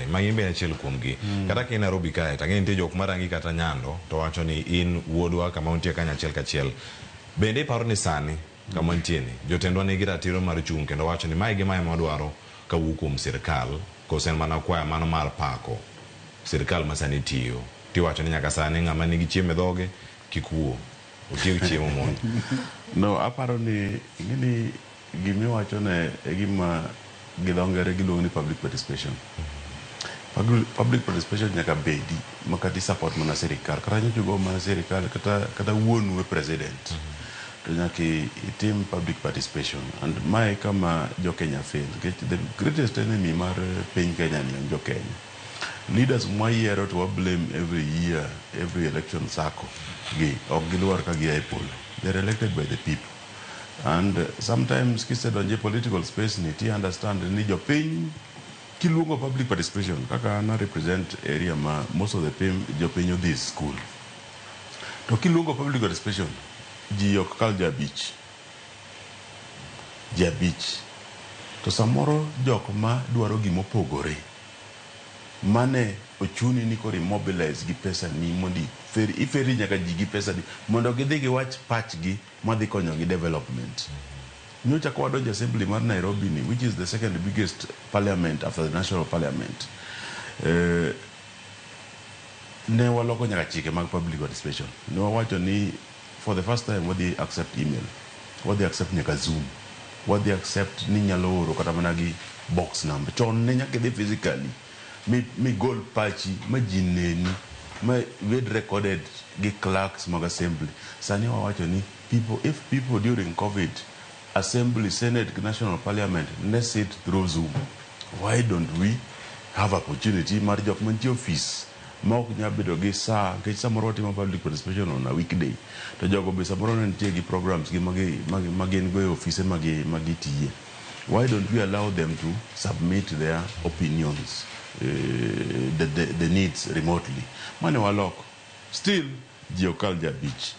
ma in bende achiel kuomgi. Kata ka in Nairobi kae, to ang'e nitie jok marangi kata Nyando to wacho ni in wuodwa kama untie kanyo achiel kachiel. Bende iparo ni sani kama wantie ni jotendwa nigi ratiro mar chung' kendo wacho ni mae gi mae ma wadwaro kawuok kuom sirkal koso en mana kwaya mano mar pako sirkal ma sani tiyo tiwacho ni nyaka sani ng'ama nigi chiemo e dhoge kik wuo otiek chiemo mondo No, aparo ni ing'eni gimiwacho ne e gima gi dho ngere giluongo ni public participation. Public participation nyaka bedi ma kata i support mana sirikal kata nyocha ugo mana sirikal kata wuonu e president to nyaka itim public participation and mae kama jo Kenya fail nikech the greatest enemy mar piny Kenya ni en jo Kenya. Leaders mwayiero to wa blame every year, every election cycle gi ok gilwar ka gia e polo. They are elected by the people. And sometimes kisedonjo e political space ni ti understand ni jopiny kiluongo public participation kaka an a represent area ma most of the piny, jopiny odhi school. To kiluongo public participation ji ok kal ji 5. Ji 5. To samoro jok ma dwaro gimopogore mane ochuni ni koro imobilize gi pesa ni mondo iferi nyaka ji gi pesa ni mondo gidhi giwach pachgi madhi konyogi development. Nyocha ka wadonjo assembly mar Nairobi ni which is the second biggest parliament after the national parliament. Ne waloko nyaka chike mag public participation. Ne wawacho ni for the first time wadhi accept email, wadhi accept nyaka Zoom, wadhi accept ni nyalo oro kata mana gi box number. Chon ne nyaka idhi physically mi gol pachi ma ji neni ma bed recorded gi clerks mag assembly. Sani wawacho ni people, if people during COVID assembly, senate, national parliament ne sit through Zoom, why don't we have opportunity mar jok mantie office ma ok nyal bedo gi saa nikech samoro watimo public participation on a weekday to jogo be samoro ne nitie gi programs gi ma gin go e ofise ma gitiye. Why don't we allow them to submit their opinions, the needs remotely? Mane waloko. Still, ji ok kal ji 5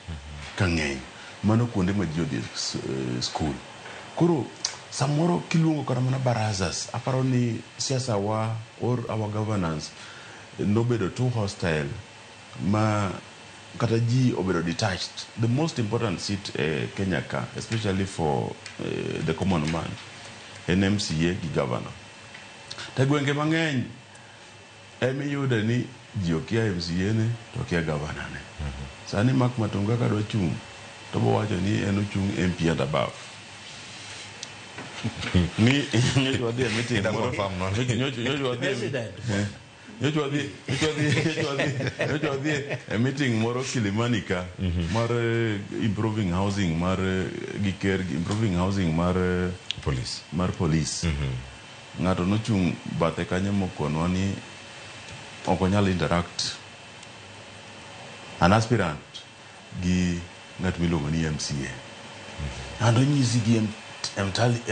ka ng'eny. Mano kuonde ma ji odhi school. Koro samoro kiluongo kata mana barazas, aparo ni siasa wa or our governance nobedo too hostile ma kata ji obedo detached. The most important seat Kenya ka, especially for the common man, en MCA gi governor. To gwenge mang'eny emiyude ni ji okia MCA ne to okia governor ne. Sani Mark Matunga kadwa chung' to bowacho ni en ochung' MP and above. Ni nyocha wadhi e meeting moro. Nyocha wadhi e meeting moro Kilimani ka mar improving housing mar gi ker improving housing mar police mar police. Ng'ato nochung' bathe kanyo mokonwa ni ok onyal interact an aspirant gi ng'at miluongo ni MCA. And onyisi gi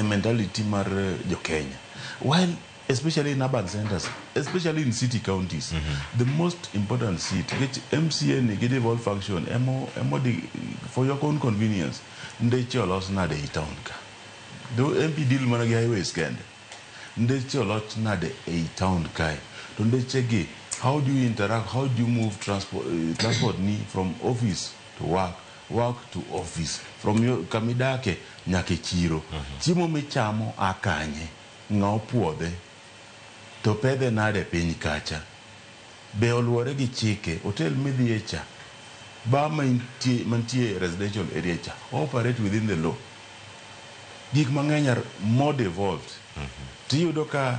mentality mar jo Kenya. While especially in urban centers, especially in city counties, the most important seat, which MCA ni gi devolved function, emo di, for your own convenience, ndeche olos nade e town ka. The MP deal mana gi highways kende. Ndeche olos nade e town kae. To ndeche gi, how do you interact, how do you move transport ni from office to work, work to office, from your kamidake nyaka e chiro. Chiemo michamo akanye, ng'a opuodhe, to pedhe nade piny kacha. Be oluwore gi chike, hotel midhiye cha, bar mantie residential area cha, operate within the law. Gik mang'eny are more devolved. Tiyudo ka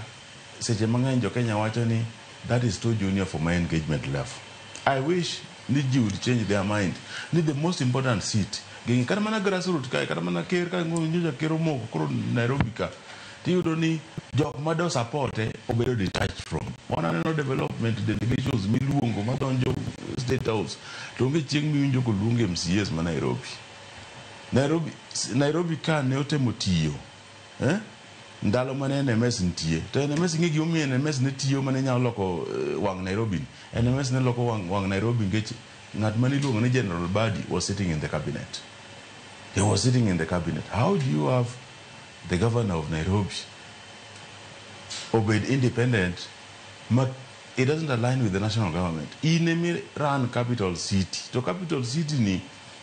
seche mang'eny jo Kenya wacho ni that is too junior for my engagement level. I wish ni ji would change their mind. Ni the most important seat. Gini kata mana grassroots kae, kata mana ker ka nyocha ker omoko koro Nairobi ka. Tiyudo ni jok mado support obedo detached from. Wananeno development delegations miluongo madonjo State House. To onge chieng' miwinjo koluong MCAs ma Nairobi. Nairobi ka ne otemo tiyo. Ndalo mane NMS nitie. To NMS ing'e gimomiyo NMS ne tiyo mane nyalo loko wang' Nairobi. NMS ne loko wang' Nairobi nikech ng'at mane iluongo ni General Badi was sitting in the cabinet. He was sitting in the cabinet. How do you have the governor of Nairobi obed independent Ma it doesn't align with the national government. In emi run capital city. To capital city ni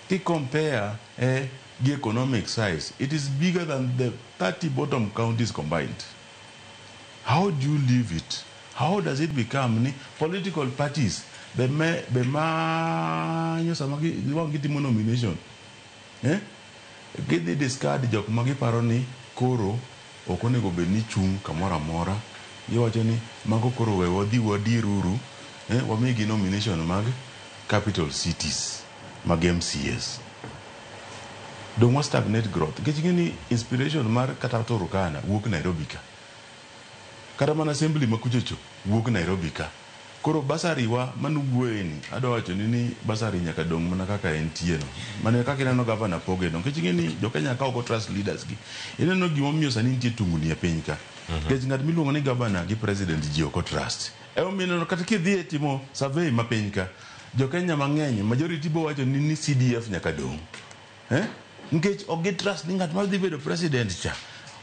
ki compare gi economic size, it is bigger than the 30 bottom counties combined. How do you leave it? How does it become ni political parties be me be manyo sama wang' gitimo nomination, eh? Gidhi discard jok ma giparo ni koro ok onego bed ni chung' kamoro amora. Giwacho ni mago koro we wadhi wadiruru, wamigi nomination mag capital cities mag MCAs. Dong' wa stagnate growth. Nikech ing'e ni inspiration mar kata Turkana wuok Nairobi ka. Kata mana assembly ma kuchocho wuok Nairobi ka. Koro bursary wa manuwuoye ni adwa wacho ni bursary nyaka dong' mana kaka entie no. Mana kaka ineno governor poge no. Nikech ing'e ni jo Kenya ka ok trust leaders gi. Ineno gimomiyo sani nitie tungni e piny ka. Nikech ng'at miluongo ni governor gi president ji ok trust. Emomiyo ineno kata kidhi e timo survey ma piny ka, jo Kenya mang'eny majority bo wacho ni CDF nyaka dong'. Eh? Nikech ok gi trust ni ng'at ma dhi bedo president cha.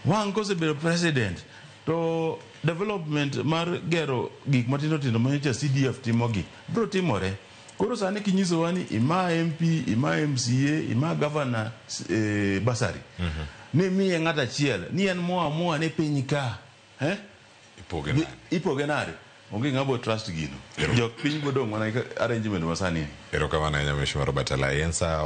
Wang' kosebedo president to development mar gero gik matindo tindo manyocha CDF timogi biro timore. Koro sani kinyisowa ni ima MP, ima MCA, ima governor bursary. Ni miye ng'at achiel, ni en moa moa ne piny ka. Eh? Ipoge nade? Ipoge nade? Onge ng'ama trust gino. Jok piny bodong' mana arrangement masani. Erokamano ahinya Mheshimiwa Robert Alai. En sa